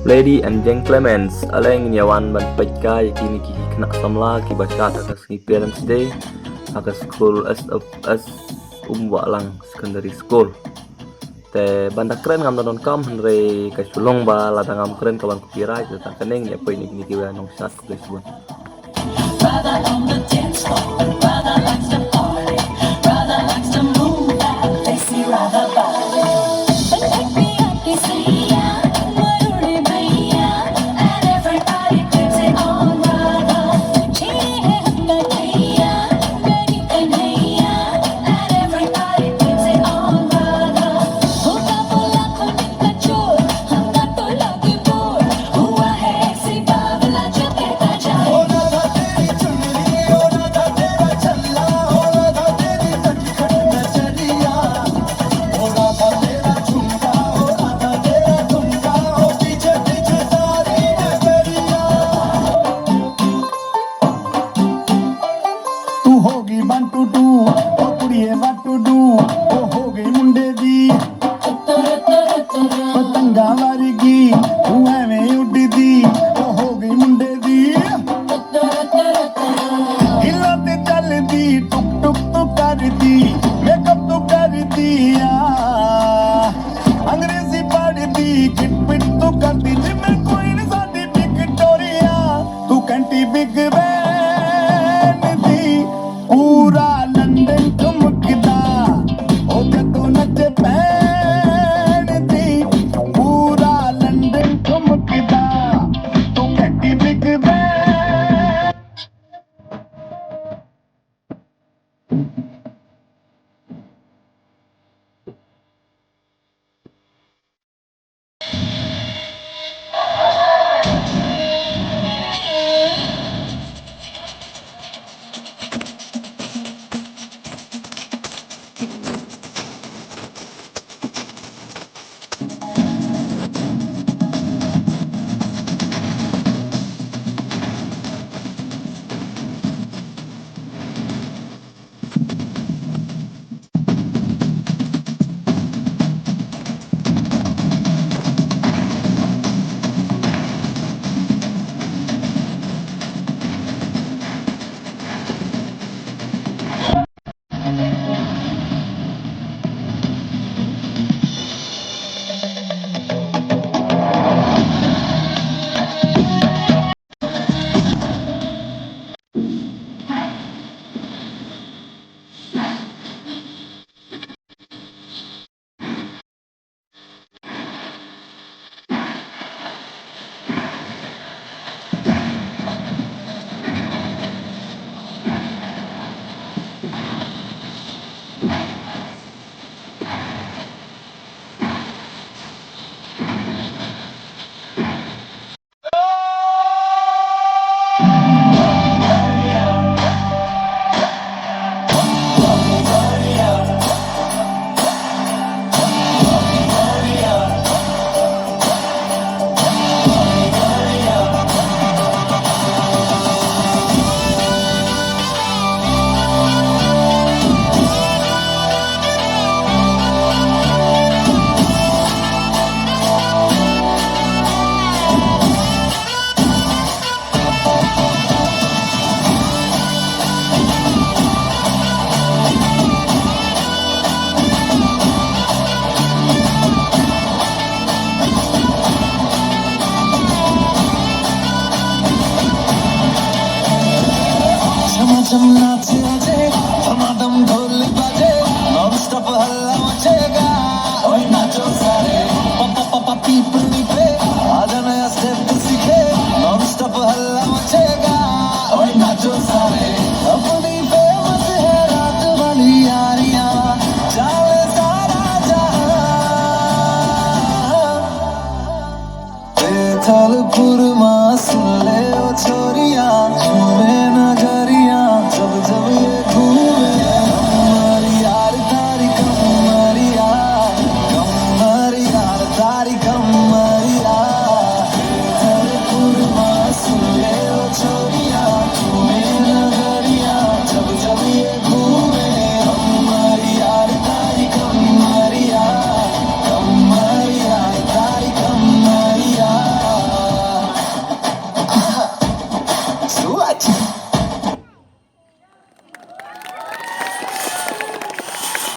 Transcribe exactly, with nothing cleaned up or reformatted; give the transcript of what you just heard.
Ladies and gentlemen, ale ngin ïa wan ban peit kai ïa kine ki khynnah samla kiba shad ha ka sngi Parents' Day ha ka skul S F S Umwahlang Secondary School. Te ban da kren ngam da donkam, hynrei ka shu long ba lada ngam kren ka wan copyright, te tang kane ngin ïa peit ïa kine kiba nongshad khublei shibun. Brother on the dance floor, brother likes to party, brother likes to move that sexy ragga body. And everybody keeps it on, brother. ਤੂੰ ਹੋ ਗਈ ਵਨ ਟੂ ਟੂ, ਓ ਕੁੜੀਏ, ਵਨ ਟੂ ਟੂ, ਓ ਹੋ ਗਈ ਮੁੰਡੇ ਦੀ। ਪਤੰਗਾਂ ਵਰਗੀ ਤੂੰ ਐਵੇਂ ਉੱਡਦੀ, ਓ ਹੋ ਗਈ ਮੁੰਡੇ ਦੀ। ਹਿੱਲਾਂ ਤੇ ਚੱਲਦੀ, ਟੁਕ ਟੁਕ ਤੂੰ ਕਰਦੀ, ਮੇਕਅਪ ਤੂੰ ਕਰਦੀ ਆ। ਅੰਗਰੇਜ਼ੀ ਪੜ੍ਹਦੀ, ਕਿਟ ਪਿਟ ਤੂੰ ਕਰਦੀ, ਜਿਵੇਂ ਕੁਈਨ ਸਾਡੀ ਵਿਕਟੋਰੀਆ। ਤੂੰ ਘੰਟੀ ਬਿਗ ਬੈਨ ਦੀ, ਪੂਰਾ ਲੰਡਨ ਚਮਕਦਾ। ਓ ਜਦੋਂ ਨੱਚੇ ਬੈਂਡ ਦੀ, ਪੂਰਾ ਲੰਡਨ ਚਮਕਦਾ। ਤੂੰ ਘੰਟੀ ਬਿਗ ਬੈਨ। छमाछम नाच आजे, धमाधम ढोल बाजे, नॉनस्टॉप हल्ला मचेगा। ओए नाचो सारे, पापा पापा पीपनी पे, आजा नया स्टेप सीखे, नॉनस्टॉप हल्ला मचेगा। ओए नाचो सारे, अपनी फेमस है रात वाली यारियां, चाले सारा जहां। बेतालपुर